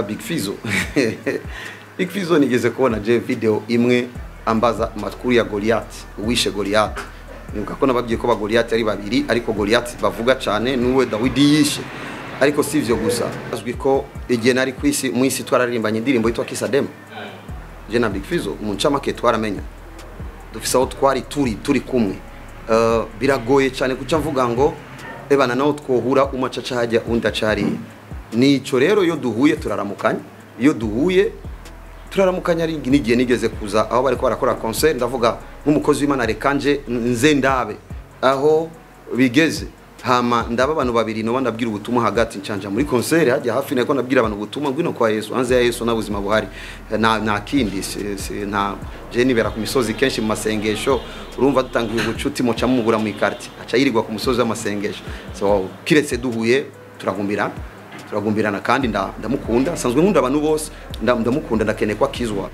Big Fizzo. Big Fizzo nigeze kubona je video imwe ambaza amakuru ya Goliath, uwishe Goliath. Nibuka ko nababwiye ko ba Goliath ari babiri, ariko Goliath bavuga cyane nuwe Dawidi yishe. Ariko si ivyo gusa, azwi ko igihe nari kwisi mu isi twararirimbanye indirimbo yitwa Kisadem. Je na Big Fizzo mu ncamake twaramenya, dufise aho twari turi kumwe. Biragoye cyane kuca mvuga ngo ebana naho twohura umacaca hajya undi acariye. Nico rero iyo duhuye turaramukanya, iyo duhuye turaramukanya. Ari n'igihe nigeze kuza aho bariko barakora concert, ndavuga nk'umukozi w'Imana reka nje nze ndabe aho bigeze. Hama ndaba abantu babiri no ndabwira ubutumwa hagati, ncanja muri concert hajya hafi nako ndabwira abantu ubutumwa ngwino kwa Yesu, anze ya Yesu na buzima buhari na kindi na je nibera ku misozi kenshi mu masengesho. Urumva dutangiye ubucuti muca mubura mu ikarti aca yirirwa ku musozi w'amasengesho. So kiretse duhuye turagumbirana kandi ndamukunda, nsanzwe nkunda abantu bose, ndamukunda, ndakeneye ko akizwa.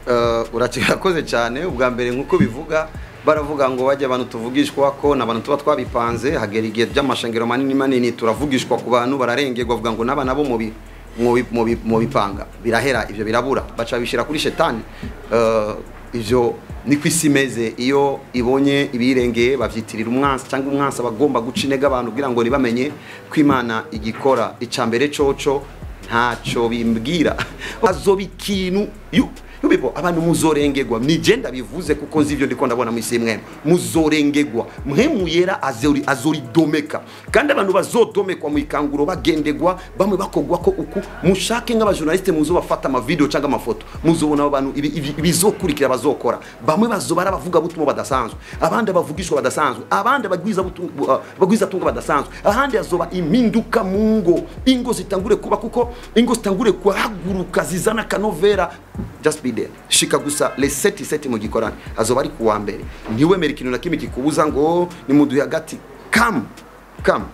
Urakoze cyane. Ubwa mbere nkuko bivuga baravuga ngo bajya abantu tuvugishwa ko n'abantu tuba twabipanze, hagera igihe by'amashengero manini manini turavugishwa ku bantu bararengerwa, bavuga ngo n'abana bo mu bipanga birahera, ivyo birabura, baca bishira kuri shetani. Ivyo ni kwisi meze, iyo ibonye ibirengeye bavyitirira umwansi cyangwa umwansi abagomba guca intege abantu kugira ngo ntibamenye ko Imana igikora. Icambere coco ntaco bimbwira, azoba ikintu yubipo abantu muzorengerwa. Ni je ndabivuze kuko nzi ivyo ndiko ndabona mwisi mwe muzorengerwa, mwe muyera azoridomeka, kandi abantu bazodomekwa mu ikanguro bagendegwa, bamwe bakogwa ko uku mushake nk'aba journaliste muzobafata ama video cyangwa amafoto, muzobona abantu ibizokurikira bazokora. Bamwe bazobara bavuga butumwa badasanzwe, abandi bavugishwa badasanzwe, abandi bagwiza tunga badasanzwe, ahandi azoba iminduka mungo, ingo zitangure kuba, kuko ingo zitangure kuhaguruka zizana kanovera. Just be there. Shika gusa les 7 mu gikorane azoba ari kuwa mbere. Ntiwemere ikintu na kimwe kikubuza ngo ni muduhe hagati. Come come.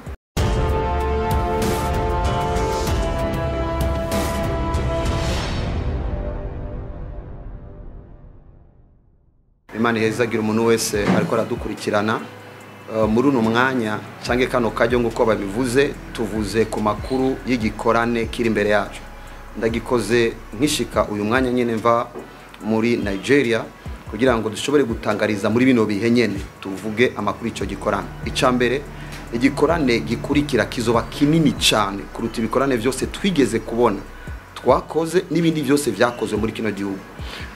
Imana ihezagira umuntu wese ariko aradukurikirana muri uno mwanya canke kano kajyo nguko babivuze, tuvuze ku makuru y'igikorane kiri imbere yacu. Ndagikoze nkishika uyu mwanya nyene mva muri Nigeria kugira ngo dushobore gutangariza muri bino bihe nyene tuvuge amakuru ico gikorane. Icambere, igikorane gikurikira kizoba kinini cyane kuruta ibikorane vyose twigeze kubona twakoze n'ibindi byose vyakozwe muri kino gihugu.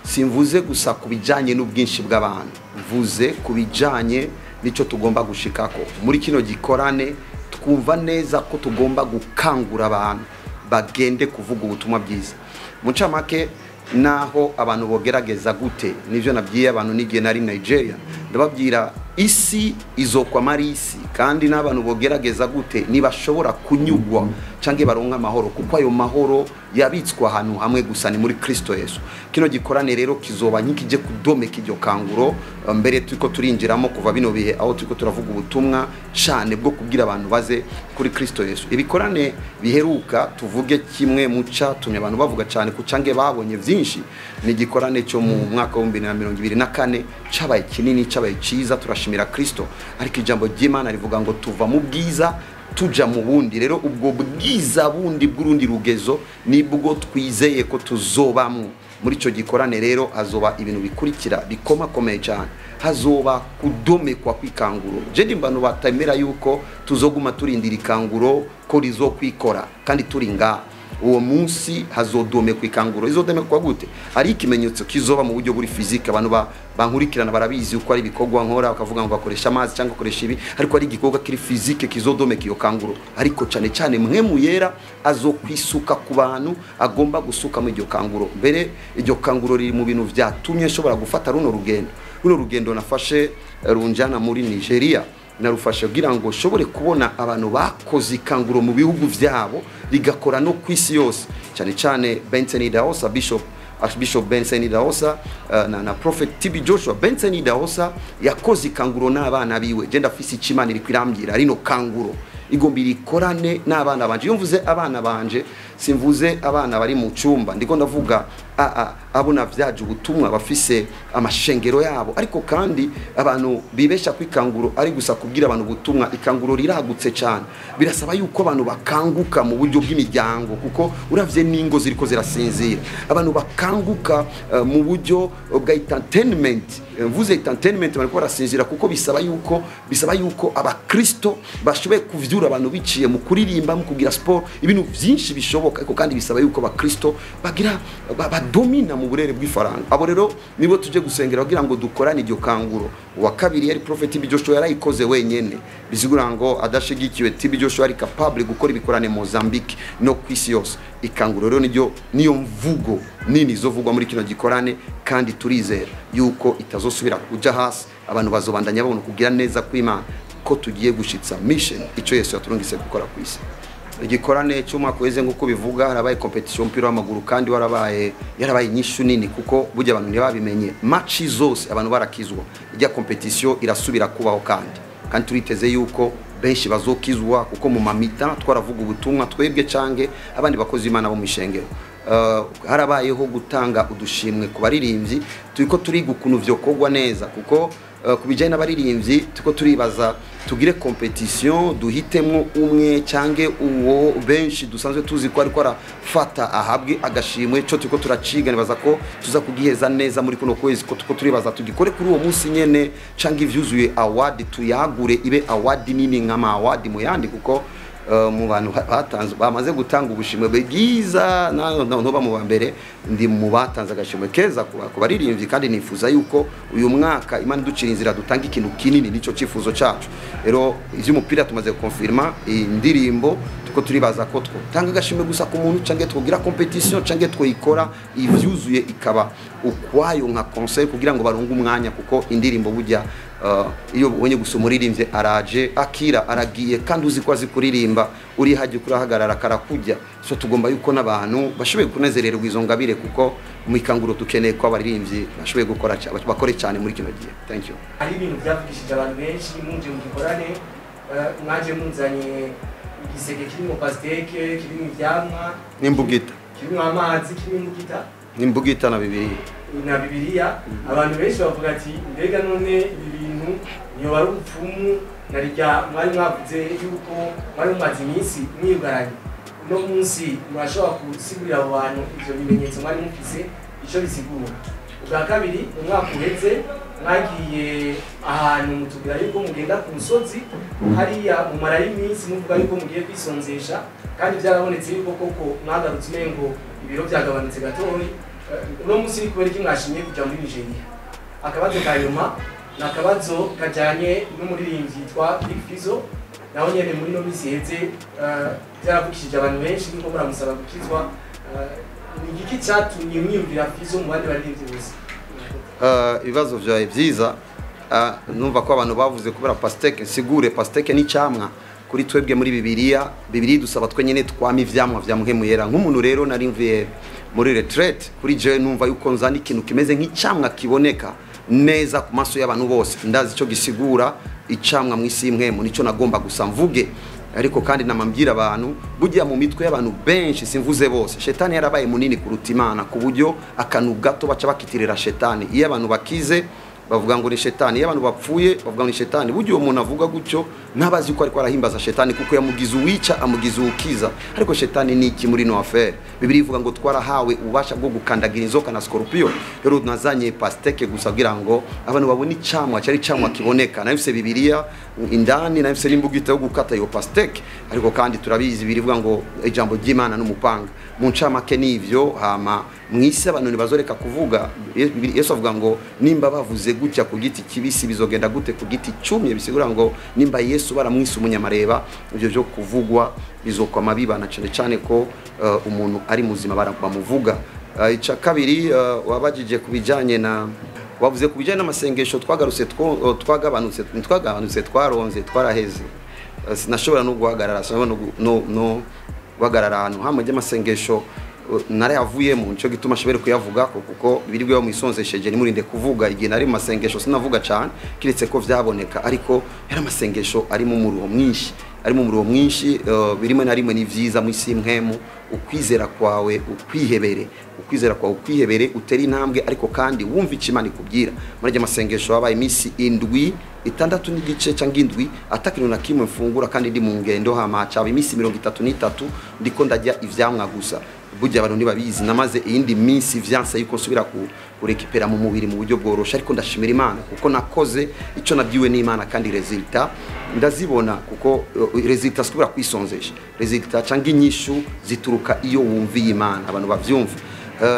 Simvuze gusa kubijanye n'ubwinshi bw'abantu, mvuze kubijanye nico tugomba gushikako muri kino gikorane. Twumva neza ko tugomba gukangura abantu bagende kuvuga ubutumwa bwiza. Mu ncamake naho abantu bogerageza gute, nivyo nabwiye abantu nigiye nari Nigeria, ndababwira isi izokwa marisi, kandi n'abantu bogerageza gute nibashobora kunyugwa canke baronka amahoro, kuko ayo mahoro yabitswa ahantu hamwe gusa ni muri Kristo Yesu. Kino gikorane rero kizoba nkikije kudomeka iryo kanguro mbere turiko turinjiramo kuva bino bihe aho turiko turavuga ubutumwa cyane bwo kubwira abantu baze kuri Kristo Yesu. Ibikorane biheruka tuvuge kimwe mu catumye abantu bavuga cyane ku canke babonye vyinshi, ni gikorane cyo mu mwaka wa 2024 cabaye kinini, cabaye ciza, turashimira Kristo. Ariko ijambo ry'Imana rivuga ngo tuva mu bwiza tuja mu bundi. Rero ubwo bwiza bundi bw'urundi rugezo nibwo twizeye ko tuzobamwo muri ico gikorane. Rero hazoba ibintu bikurikira bikomakomeye cyane, hazoba kudomekwa kwikanguro. Je ndi mbano batemera yuko tuzoguma turindira ikanguro ko rizokwikora kandi turi ngaha. Uwo munsi hazodomekwa ikanguro. Izodomekwa gute? Ari ikimenyetso kizoba mu buryo buri physique, abantu bankurikirana barabizi uko ari ibikorwa nkora, bakavuga ngo bakoresha amazi cyangwa bakoresha ibi, ariko ari igikorwa kiri physique kizodomeka iyo kanguro. Ariko cyane cyane mwe muyera azokwisuka ku bantu agomba gusuka mu iryo kanguro. Mbere iryo kanguro riri mu bintu vyatumye nshobora gufata runo rugendo. Runo rugendo nafashe runjana muri Nigeria, narufashe kugira ngo shobore kubona abantu bakoze ikanguro mu bihugu vyabo rigakora no kwisi yose, cyane cyane Benson Idahosa, Bishop Archbishop Benson Idahosa na Prophet TB Joshua. Benson Idahosa yakoze ikanguro n'abana biwe. Je ndafise icimana iri kwirambira rino kanguro igomba irikorane n'abana banje. Iyo mvuze abana banje Simvuze abana bari mu cyumba, ndiko ndavuga abo navyaje ubutumwa bafise amashengero yabo. Ariko kandi abantu bibesha kwikanguro ari gusa kubwira abantu ubutumwa, ikanguro riragutse cyane. Birasaba yuko abantu bakanguka mu buryo bw'imiryango, kuko uravye n'ingo ziriko zirasinzira. Abantu bakanguka mu buryo bwa entertainment. Mvuze entertainment bariko barasinzira, kuko bisaba yuko abakristo bashoboye kuvyura abantu biciye mu kuririmba, mu kugira sport, ibintu byinshi bishoboka. Ariko kandi bisaba yuko abakristo bagira badomina mu burere bw'ifaranga. Abo rero nibo tuje gusengera kugira ngo dukorane iryo kanguro. Wa kabiri yari Prophet TB Joshua, yarayikoze wenyene, bisigura ngo adashigikiwe TB Joshua ari capable gukora ibikorane Mozambique no kwisi yose. Ikanguro rero niryo niyo mvugo nini izovugwa muri kino gikorane, kandi turizera yuko itazosubira kuja hasi. Abantu bazobandanya babona kugira neza kw'Imana ko tugiye gushitsa mission ico Yesu yaturungise gukora kwisi. Igikorane cy'umwaka weze nkuko bivuga, harabaye competition y'umupira w'amaguru, kandi yarabaye inyishu nini, kuko burya abantu ntibabimenye. Match zose abantu barakizwa, ijya competition irasubira kubaho, kandi turiteze yuko benshi bazokizwa, kuko mu mamita twaravuga ubutumwa twebwe cange abandi bakozi Imana bo mishengero. Harabayeho gutanga udushimwe ku baririmbyi, turiko turiga ukuntu vyokogwa neza, kuko kubijanye n'abaririmbyi tuko turibaza tugire competition, duhitemwo umwe cange uwo benshi dusanzwe tuzi ko ariko arafata ahabwe agashimwe. Cyo turiko turaciga, nibaza ko tuza kugiheza neza muri kuno kwezi, ko tuko turibaza tugikore kuri uwo munsi nyene, cange ivyuzuye award tuyagure ibe award nini nk'ama award mu yandi, kuko mu bantu batanze bamaze gutanga ubushimwe bwiza no mu bambere ndi mu batanze agashimwe keza ku baririmbyi. Kandi nifuza yuko uyu mwaka Imana iducira inzira dutanga ikintu kinini, nico cifuzo cacu. Rero ivy'umupira tumaze confirma indirimbo, tuko turibaza ko twotanga agashimwe gusa ku muntu, canke twogira competition, canke twoyikora ivyuzuye ikaba ukwayo nka concert, kugira ngo barunge umwanya, kuko indirimbo burya iyo ubonye gusa umuririmbye araje akira aragiye, kandi uzi ko azi kuririmba, uri haje kurahagarara karakujya. So tugomba yuko n'abantu bashoboye kunezererwa izo ngabire, kuko mu ikanguro dukeneye ko abaririmbyi bashoboye gukora bakore cyane muri kino gihe. Thank you. Hari ibintu byavugishije abantu benshi munje mu gikorane, mwaje munzanye igiseke kirimo pasteke, kirimo ivyamwa n'imbugita, kirimo amazi, kirimo imbugita n'imbugita na Bibiliya. Abantu benshi bavuga ati mbega none ibi bintu niyo bari ubupfumu, narirya mwari mwavuze yuko mwari mumaze iminsi mwiyugaranye, uno munsi murashobora gusigurira abo bantu ivyo bimenyetso mwari mufise ico bisigura. Ubwa kabiri, mu mwaka uheze mwagiye ahantu mutubwira yuko mugenda ku musozi hariya mumara y'iminsi muvuga yuko mugiye kwisonzesha, kandi byarabonetse yuko koko mwagarutse umengo ibiro byagabanutse gatoyi. Uno munsi ni kubera iki mwashimye kuja muri Nigeria? Akabazo ka nyuma ni akabazo kajanye n'umuririmbyi yitwa Big Fizzo, naho nyene muri no minsi iheze byaravugishije abantu benshi niko muramusaba gukizwa. Ni igiki cyatumye mwiyumvira Fizzo mu bandi baririmbyi bose? Ibibazo vyawe vyiza. Numva ko abantu bavuze kubera pasteke. Sigure pasteke ni camwa kuri twebwe muri Bibiliya. Bibiliya dusaba twe nyene twama ivyamwa vya Muhemu Yera. Nk'umuntu rero nari mvuye muri retraite, kuri je numva yuko nzana ikintu kimeze nk'icamwa kiboneka neza ku maso y'abantu bose. Ndazi ico gisigura icamwa mu isi imwemu, nico nagomba gusa mvuge. Ariko kandi namambwira abantu, burya mu mitwe y'abantu benshi, simvuze bose, shetani yarabaye munini kuruta Imana, ku buryo akantu gato baca bakitirira shetani. Iyo abantu bakize bavuga ngo ni shetani, iyo abantu bapfuye bavuga ngo ni shetani. Burya uwo muntu avuga gutyo ntabazi ko ariko arahimbaza shetani, kuko yamugize uwica amugize ukiza. Ariko shetani ni iki muri no affaire? Bibiliya ivuga ngo twarahawe ububasha bwo gukandagira inzoka na scorpion. Rero nazanye pasteke gusa kugira ngo abantu babone icamwa cyari icamwa kiboneka. Nafise Bibiliya indani, nafise n'imbugita yo gukata iyo pasteke. Ariko kandi turabizi birivuga ngo ijambo ry'Imana n'umupanga. Mu ncamake nivyo. Hama mwisi abantu ntibazoreka kuvuga. Yesu avuga ngo nimba bavuze gutya ku giti kibisi bizogenda gute ku giti cumye? Bisigura ngo nimba Yesu baramwise umunyamareba, ivyo byo kuvugwa bizokwama bibana, cyane cyane ko umuntu ari muzima bamuvuga. Ica kabiri, wabajije kubijanye na wavuze kubijanye n'amasengesho twagarutse, twagabanutse, twaronze, twaraheze. Sinashobora no guhagarara, sinashobora no guhagarara ahantu hamwe y'amasengesho narayavuyemo. Nico gituma ashobora kuyavuga, kuko birirwe bamwisonzesheje nimurinde kuvuga. Igihe nari mu masengesho sinavuga cyane, kiretse ko vyaboneka, ariko yari amasengesho arimo umuruho mwinshi. Arimo umuriro mwinshi, birimo na rimwe ni vyiza mu isi mpemu ukwizera kwawe ukwihebere, ukwizera kwawe ukwihebere, utera intambwe ariko kandi wumva icyo Imana ikubwira. Muri amasengesho wabaye iminsi 7 6 n'igice cyangwa 7 atakintu na kimwe mfungura kandi ndi mu ngendo, hama caba iminsi 33 ndiko ndajya ivyamwa gusa. Burya abantu ntibabizi, namaze iyindi minsi vyanse yuko nsubira kurekipera mu mubiri mu buryo bworosha, ariko ndashimira Imana kuko nakoze icyo nabyiwe n'Imana kandi resulta ndazibona, kuko resulta sikubura kwisonzesha, resulta cyangwa inyishu zituruka iyo wumviye Imana, abantu bavyumva.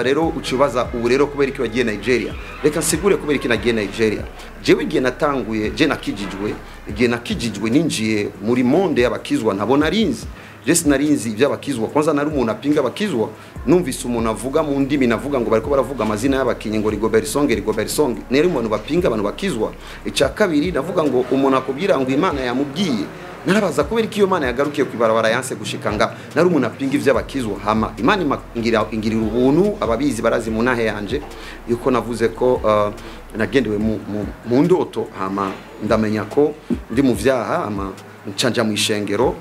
Rero ucubaza ubu rero kubera iki wagiye Nigeria? Reka nsigure kubera iki nagiye Nigeria. Jewe igihe natanguye, je nakijijwe, igihe nakijijwe ninjiye muri monde y'abakizwa ntabona rinzi. Je sinarinzi iby'abakizwa, kwanza nari umuntu apinga abakizwa. Numvise umuntu avuga mu ndimi navuga ngo bariko baravuga amazina y'abakinyi ngo Rigobert Song, Rigobert Song, nari umuntu bapinga abantu bakizwa. Icya kabiri navuga ngo umuntu akubwira ngo Imana yamubwiye, narabaza kubera iki iyo Imana yagarukiye kwibarabara yanse gushika nga. Nari umuntu apinga ivy'abakizwa, hama Imana ingirira ubuntu, ababizi barazi mu nahe yanje yuko navuze ko nagendewe mu ndoto, hama ndamenya ko ndi mu vyaha, hama ncanja mu ishengero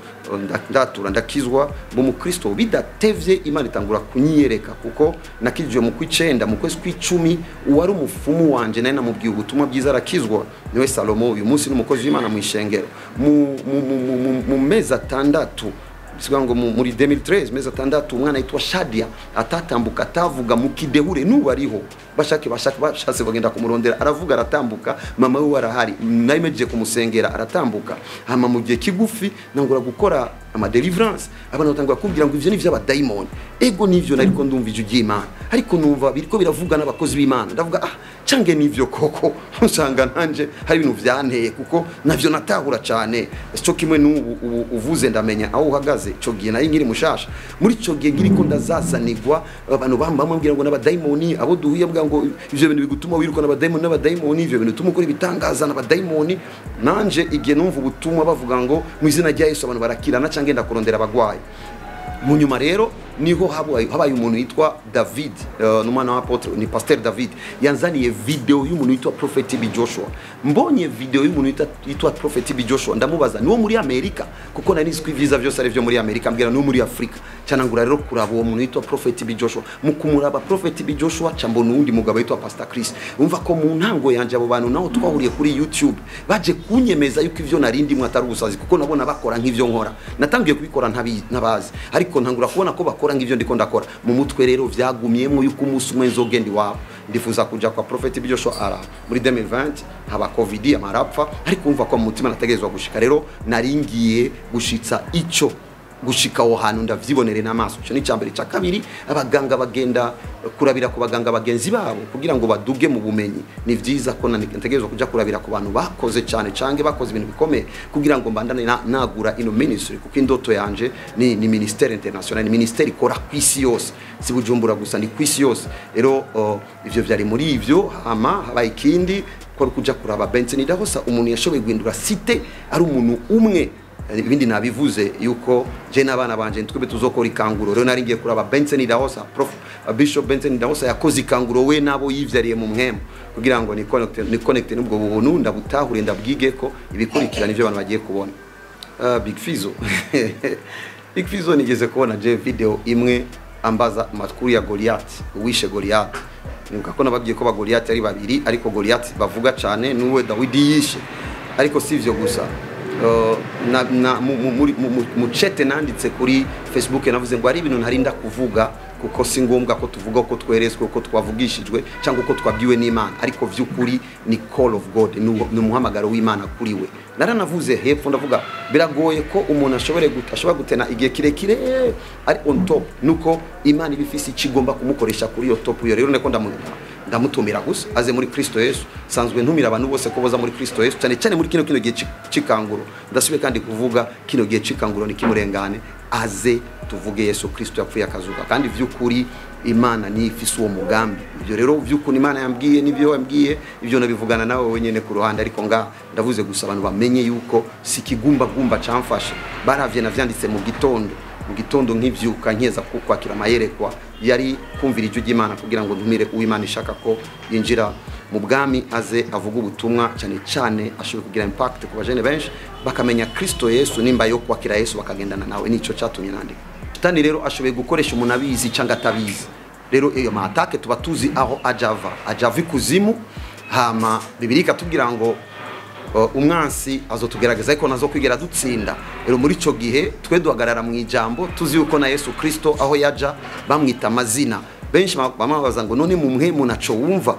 ndatura ndakizwa mu mukristo. Bidatevye Imana itangura kunyiyereka, kuko nakijwe mu kwicenda mu kwezi kw'icumi, uwari umufumu wanje naye namubwiye ubutumwa bwiza arakizwa, niwe Salomo uyu munsi n'umukozi w'Imana mu ishengero. Mu mezi 6, bisiga ngo muri 2013 mezi 6, umwana yitwa Shadia atatambuka atavuga mu kidehure, n'ubu ariho bashake bashatse bagenda kumurondera, aravuga aratambuka, mama we arahari, nayimejeje kumusengera aratambuka. Hama mu gihe kigufi nangura gukora ama deliverance, abantu batangura kumbwira ngo ivyo ni vy'abadaimoni. Ego nivyo nariko ndumva ijwi ry'Imana, ariko numva biriko biravuga n'abakozi b'Imana, ndavuga ah cange nivyo koko, nsanga nanje hari ibintu vyanteye kuko navyo natahura cyane. Cyo kimwe n'ubu uvuze ndamenya aho uhagaze. Ico gihe nari nkiri mushasha, muri ico gihe nkiriko ndazazanirwa abantu bambwira ngo n'abadaimoni, abo duhuye bwa ngo ivyo bintu bigutuma wiruka n'abadaimoni, n'abadaimoni ivyo bintu bituma ukora ibitangaza n'abadaimoni. Nanje igihe numva ubutumwa bavuga ngo mu izina rya Yesu abantu barakirana cange ndakurondera abagwayi. Mu nyuma rero niho habaye umuntu yitwa David, n'umwana wa apotre ni Pasteur David, yanzaniye video y'umuntu yitwa Prophet TB Joshua. Mbonye video y'umuntu yitwa Prophet TB Joshua ndamubaza niwo muri Amerika, kuko nari nzi ko ivyiza vyose ari vyo muri Amerika, ambwira niwo muri Afrika. Canangura rero kuraba uwo muntu yitwa Prophet TB Joshua. Mu kumuraba Prophet TB Joshua cambona uwundi mugabo yitwa Pastor Chris. Umva ko mu ntango yanje abo bantu naho twahuriye kuri YouTube baje kunyemeza yuko ivyo narindi mwatari ubusazi, kuko nabona bakora nk'ivyo nkora. Natangiye kubikora ntabazi, ariko ntangura kubona ko bakora ngivyo ndiko ndakora. Mu mutwe rero vyagumyemo yuko umunsi umwe nzogenda iwabo. Ndifuza kuja kwa Prophet TB Joshua ara muri 2020 haba COVID amarapfa, ariko umva ko mu mutima nategerezwa gushika. Rero naringiye gushitsa ico gushika aho hantu ndavyibonere n'amaso. Ico ni icambere. Ca kabiri, abaganga bagenda kurabira ku baganga bagenzi babo kugira ngo baduge mu bumenyi. Ni vyiza ko ntegerezwa kuja kurabira ku bantu bakoze cyane canke bakoze ibintu bikomeye kugira ngo mbandane nagura ino ministry, kuko indoto yanje ni ministère international, ni ministère ikora kwisi yose, si Bujumbura gusa, ni kwisi yose. Rero ivyo vyari muri ivyo. Hama habaye ikindi ko kuja kuraba Benson Idahosa, umuntu yashoboye guhindura cité ari umuntu umwe. Ibindi nabivuze yuko je n'abana banje twebe tuzokora ikanguro. Rero nari ngiye kuraba Benson Idahosa, Prof Bishop Benson Idahosa yakoze ikanguro we nabo yivyariye mu mwemo, kugira ngo ni connect n'ubwo bubuntu ndabutahure ndabwige ko ibikurikirana ivyo abantu bagiye kubona. Big Fizzo Big Fizzo nigeze kubona je video imwe ambaza amakuru ya Goliath, uwishe Goliath. Nibuka ko nababwiye ko ba Goliath ari babiri, ariko Goliath bavuga cyane nuwe Dawidi yishe. Ariko sivyo gusa, mu chat nanditse kuri Facebook navuze ngo ari ibintu ntarinda kuvuga, kuko si ngombwa ko tuvuga uko tweretswe, uko twavugishijwe cyangwa uko twabwiwe n'Imana, ariko vy'ukuri ni call of God, ni umuhamagaro w'Imana kuri we. Naranavuze hepfo ndavuga biragoye ko umuntu ashobora gutena igihe kirekire ari on top, nuko Imana ibifisi ikigomba kumukoresha kuri iyo top. Iyo rero niko ndamutumira gusa aze muri Kristo Yesu. Sanzwe ntumira abantu bose ko boza muri Kristo Yesu, cyane cyane muri kino gihe cikanguro. Ndasubiye kandi kuvuga kino gihe cikanguro ni kimurengane, aze tuvuge Yesu Kristo yapfuye akazuka, kandi vy'ukuri Imana ni ifise uwo mugambi. Ibyo rero vy'ukuri Imana yambwiye nibyo yambwiye, ibyo nabivugana nawe wenyene ku ruhande, ariko nga ndavuze gusa abantu bamenye yuko si kigumba gumba camfashe. Baravye navyanditse mu gitondo, Mu gitondo nkivyuka nkeza kwakira amayerekwa, yari kumvira ijwi ry'Imana kugira ngo ntumire uw'Imana ishaka ko yinjira mu bwami, aze avuga ubutumwa, cyane cyane ashobora kugira impact ku bajene benshi bakamenya Kristo Yesu, nimba yo kwakira Yesu bakagendana nawe. Nico cyatumye nandika. Satani rero ashoboye gukoresha umuntu abizi cyangwa atabizi. Rero iyo ma attaque tuba tuzi aho ajava, ajava ikuzimu. Hama Bibiliya ikatubwira ngo umwansi azotugerageza ariko nazo kwigera dutsinda. Rero muri ico gihe twe duhagarara mu ijambo, tuzi yuko na Yesu Kristo aho yaja bamwita amazina benshi, bamabaza ngo none mumwe munaco wumva.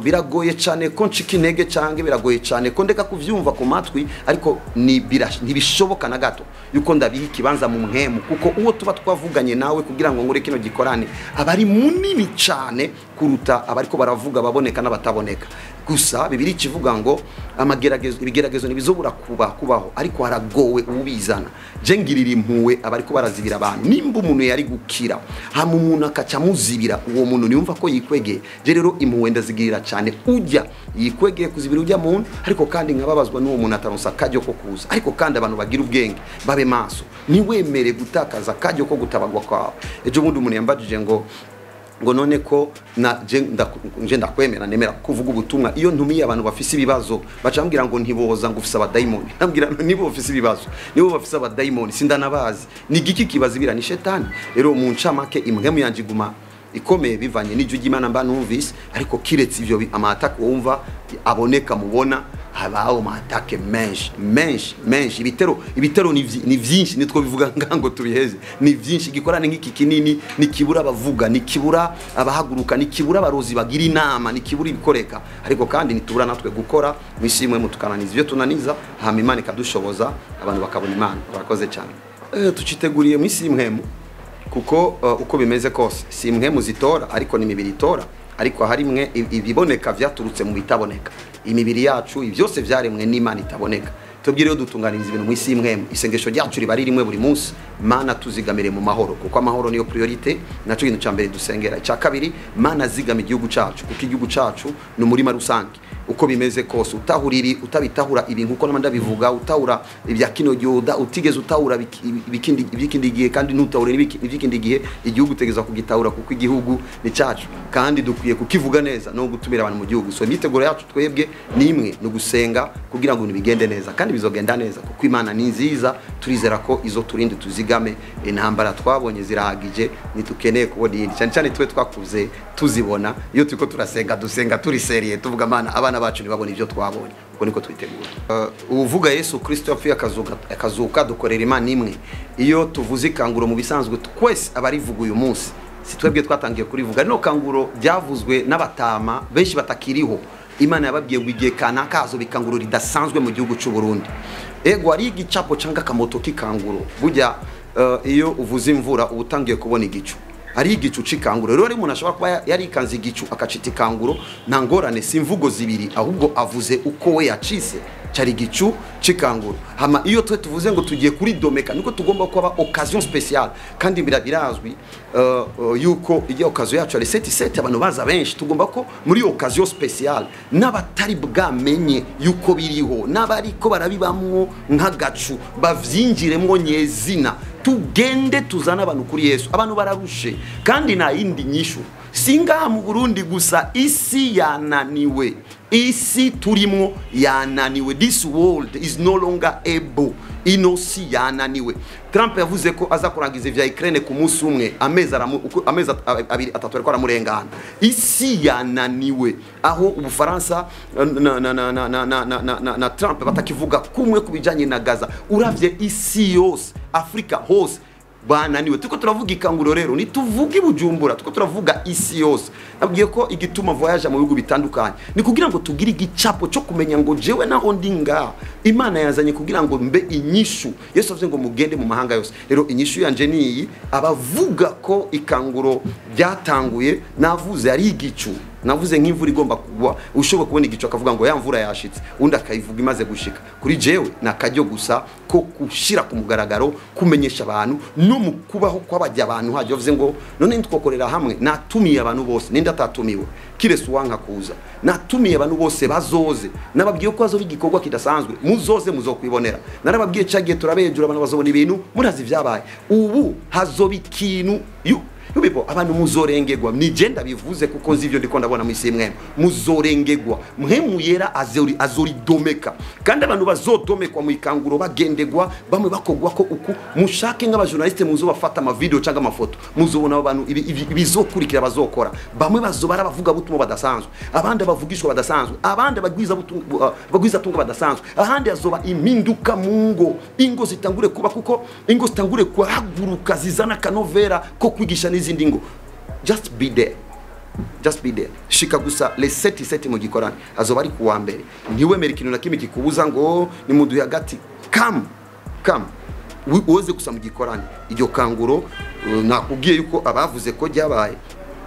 Biragoye cyane ko ncika intege, cyangwa biragoye cyane ko ndeka kuvyumva ku matwi, ariko ni ntibishoboka na gato yuko ndabiha ikibanza mu mpemu, kuko uwo tuba twavuganye nawe kugira ngo ngure kino gikorane aba ari munini cyane kuruta abariko baravuga baboneka n'abataboneka. Gusa Bibiliya ikivuga ngo amageragezo, ibigeragezo ntibizobura kubaho, ariko haragowe ubizana. Je ngirira impuwe abariko barazibira abantu. Nimba umuntu yari gukira hama umuntu akaca amuzibira, uwo muntu niyumva ko yikwegeye. Je rero impuwe ndazigirira cyane ujya yikwegeye kuzibira ujya muntu, ariko kandi nkababazwa n'uwo muntu ataronsa akajyo ko kuza. Ariko kandi abantu bagira ubwenge babe maso, niwemere gutakaza akajyo ko gutabagwa kwawe. Ejo bundi umuntu yambajije ngo none ko na je ndakwemera, nemera kuvuga ubutumwa, iyo ntumiye abantu bafise ibibazo baca bambwira ngo ntiboza ngo ufise abadayimoni. Ndambwira nibo bafise ibibazo, nibo bafise abadayimoni, sindanabazi ni giki kibazibira, ni shetani. Rero mu ncamake imwemu yanje iguma ikomeye bivanye n'ijwi ry'Imana mba numvise, ariko kiretse ivyo ama attaque wumva aboneka mubona, habaho ama attaque menshi menshi menshi. Ibitero ni vyinshi, nitwo bivuga ngango tubiheze, ni vyinshi. Igikorane nk'iki kinini nikibura abavuga, nikibura abahaguruka, nikibura abarozi bagira inama, nikibura ibikoreka. Ariko kandi nitubura natwe gukora mwishimwe, mutukananiza ibyo tunaniza, hama Imana ikadushoboza, abantu bakabona Imana. Barakoze cyane. Tuciteguriye mwisi imwemu, kuko uko bimeze kose si imwe muzitora, ariko ni imibiri itora. Ariko harimwe ibiboneka vyaturutse mu bitaboneka. Imibiri yacu ibyose vyaremwe n'Imana itaboneka. Tubwire rero dutunganiriza ibintu mwisi imwe. Isengesho ryacu riba rimwe buri munsi, Mana tuzigamire mu mahoro, kuko amahoro niyo priorité, naco kintu ca mbere dusengera. Icya kabiri, Mana zigama igihugu cacu, kuko igihugu cacu ni umurima rusange. Uko bimeze kose utahuriri utabitahura ibintu uko namanda bivuga, utahura ibya kino gihe utigeze utahura ibikindi gihe, kandi ntutahure ibikindi gihe, igihugu utegeza kugitahura, kuko igihugu ni cacu kandi dukwiye kukivuga neza no gutumira abantu mu gihugu. So imiteguro yacu twebwe ni imwe, ni gusenga kugira ngo ibintu bigende neza, kandi bizogenda neza kuko Imana ni nziza. Turizera ko izo turinde tuzigame, intambara twabonye zirahagije, nitukeneye kubona iyindi, cyane cyane twe twakuze tuzibona. Iyo turiko turasenga dusenga turi seriye, tuvuga Mana abana bacu ntibabone ibyo twabonye. Uko niko twitegura. Uvuga Yesu Kristo yapfuye akazuka, dukorera Imana imwe. Iyo tuvuze ikanguro mu bisanzwe twese abarivuga uyu munsi, si twebwe twatangiye kurivuga. Rino kanguro ryavuzwe n'abatama benshi batakiriho. Imana yababwiye ngo igihe kanaka hazoba ikanguro ridasanzwe mu gihugu cy'u Burundi. Ego ari igicapo cyangwa akamoto k'ikanguro. Burya iyo uvuze imvura uba utangiye kubona igicu, ari igicu c'ikanguro. Rero umuntu ashobora kuba yarikanze igicu akacita ikanguro, nta ngorane, si imvugo zibiri, ahubwo avuze uko we yacise, cari igicu c'ikanguro. Hama iyo twe tuvuze ngo tugiye kuri domeka, niko tugomba kuba occasion spéciale, kandi birazwi yuko iyo occasion yacu ari 7 abantu baza benshi. Tugomba ko muri occasion spéciale n'abatari bwamenye yuko biriho, n'abariko barabibamwo nk'agacu bavyinjiremwo nyezina, tugende tuzana abantu kuri Yesu. Abantu bararushe kandi nta yindi nyishu. Singaha mu Burundi gusa, isi yananiwe, isi turimwo yananiwe. This world is no longer able. Ino si yananiwe. Trump yavuze ko aza kurangiza ivya Ukraine ku munsi umwe, amezi abiri atatu ariko aramurengana. Isi yananiwe, aho Ubufaransa na Trump batakivuga kumwe kubijanye na Gaza. Uravye isi yose, Afrika hose bananiwe. Tuko turavuga ikanguro rero, nituvuga Bujumbura, tuko turavuga isi yose. Nabwiye ko igituma voyage mu bihugu bitandukanye ni kugira ngo tugire igicapo cyo kumenya ngo jewe naho ndi ngaha Imana yazanye kugira ngo mbe inyishu. Yesu avuze ngo mugende mu mahanga yose. Rero inyishu yanje ni iyi, abavuga ko ikanguro ryatanguye navuze ari igicu. Navuze nk'imvura igomba kugwa, ushobora kubona igicu akavuga ngo ya mvura yashitse, undi akayivuga imaze gushika. Kuri jewe nakajyo gusa ko kushira ku mugaragaro, kumenyesha abantu no mu kubaho kw'abajya abantu hajyo bavuze ngo none ntitwokorera hamwe. Natumiye abantu bose, ninde atatumiwe kirese uwanka kuza. Natumiye abantu bose bazoze, nababwiye ko hazoba igikorwa kidasanzwe, muzoze muzokwibonera. Narababwiye cagiye turabejura abantu bazobona ibintu murazi vyabaye. Ubu hazoba ikintu yubipo abantu muzorengegwa. Ni je ndabivuze kuko nzi ivyo ndiko ndabona mwisi mwemwe. Muzorengegwa Mpwemu Yera azoridomeka, kandi abantu bazodomekwa mu ikanguro bagendegwa, bamwe bakogwa ko uku mushake nk'aba journaliste muzobafata ama video cyangwa amafoto, muzobona abantu ibizokurikira bazokora. Bamwe bazobara bavuga butumwa badasanzwe, abandi bavugishwa badasanzwe, abandi bagwiza tunga badasanzwe, ahandi azoba impinduka mu ngo, ingo zitangure kuba, kuko ingo zitangure kuhaguruka zizana kanovera ko kwigisha n'izindi ngo. Just be there, just be there. Shika gusa les 7 mu gikorane azoba ari kuwa mbere. Ntiwemere ikintu na kimwe kikubuza ngo ni muduhe hagati. Come, come uze gusa mu gikorane. Iryo kanguro nakubwiye yuko abavuze ko ryabaye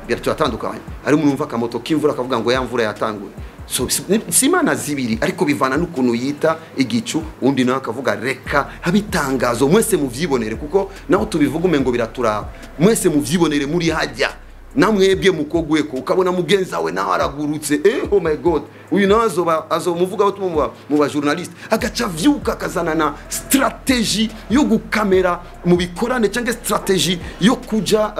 biratandukanye. Ari umuntu umva akamoto k'imvura akavuga ngo ya mvura yatanguye. So si imana zibiri, ariko bivana n'ukuntu yita igicu, undi nawe akavuga reka habitangazo mwese muvyibonere, kuko naho tubivuga umengo biraturaba. Mwese muvyibonere muri hajya namwebwe mukogweko, ukabona mugenza we nawe aragurutse, oh my god, uyu nawe azomuvuga aho mu ba journaliste, agaca vyuka akazana na strategy yo gukamera mu bikorane, cyangwa strategy yo kuja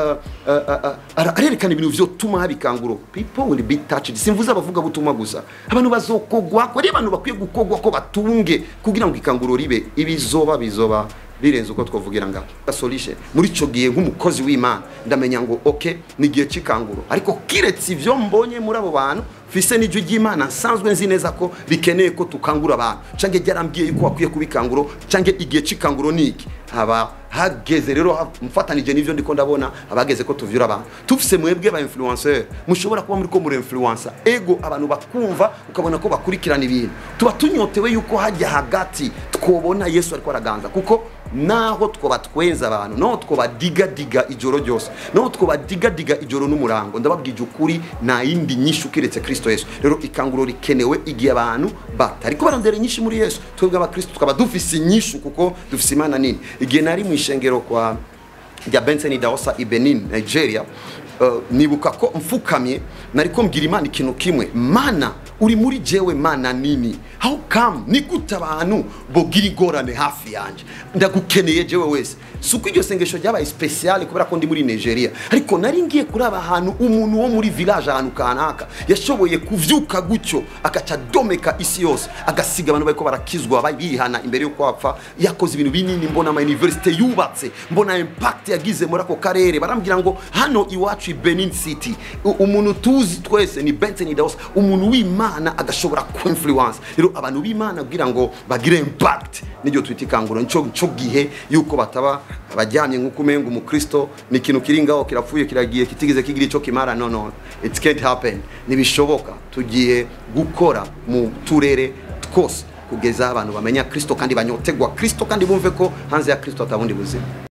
arerekana ibintu vyotuma habikanguro. People will be touched. Simvuze abavuga butumwa gusa, abantu bazokogwa ko ari abantu bakwiye gukogwa ko batunge kugira ngo ikanguro ribe. Ibizoba bizoba birenze uko twavugira ngaho. Solution muri ico gihe nk'umukozi w'Imana ndamenya ngo okay ni gihe cikanguro, ariko kiretse ivyo mbonye muri abo bantu fise n'ijwi ry'Imana nsanzwe nzi neza ko rikeneye ko tukangura abantu, canke ryarambwiye yuko bakwiye kubikanguro, canke igihe cikanguro niki haba hageze. Rero mfatanije n'ivyo ndiko ndabona abageze ko tuvyura abantu. Tufise mwebwe ba influencer mushobora kuba muri ko muri influencer ego abantu bakumva ukabona ko bakurikirana ibintu. Tuba tunyotewe yuko hajya hagati twobona Yesu ariko araganza, kuko naho twoba twenza abantu, naho twoba diga diga ijoro ryose, naho twoba diga diga ijoro n'umurango, ndababwije ukuri nta yindi nyishu kiretse Kristo Yesu. Rero ikanguro rikenewe igihe abantu batariko barondera inyishu muri Yesu. Twebwe abakristo tukaba dufise inyishu kuko dufise Imana nini. Igihe nari mu ishengero kwa rya Benson Idahosa i Benin, Nigeria, nibuka ko mfukamye nariko mbwira Imana ikintu kimwe: Mana uri muri jewe, Mana nini, how come ni gute abantu bogira ingorane hafi yanje? Ndagukeneye jewe wese. Suko iryo sengesho ryabaye special kubera ko ndi muri Nigeria, ariko nari ngiye kuraba ahantu umuntu wo muri village ahantu kanaka yashoboye kuvyuka gutyo akaca domeka isi yose, agasiga abantu bariko barakizwa bihana imbere yo kwapfa. Yakoze ibintu binini, mbona ama university yubatse, mbona impact yagize muri ako karere. Barambwira ngo hano iwacu i Benin City umuntu tuzi twese ni Benson Idahosa, umuntu w'Imana agashobora ku influence. Rero abantu b'Imana kugira ngo bagire impact niryo twita ikanguro. Nico gihe yuko bataba abajyamye nkuko umenga umukristo ni ikintu kiri ngaho kirapfuye kiragiye kitigeze kigira ico kimara. No no, it can't happen, nibishoboka. Tugiye gukora mu turere twose kugeza abantu bamenya Kristo kandi banyotegwa Kristo kandi bumve ko hanze ya Kristo atabundi buzima.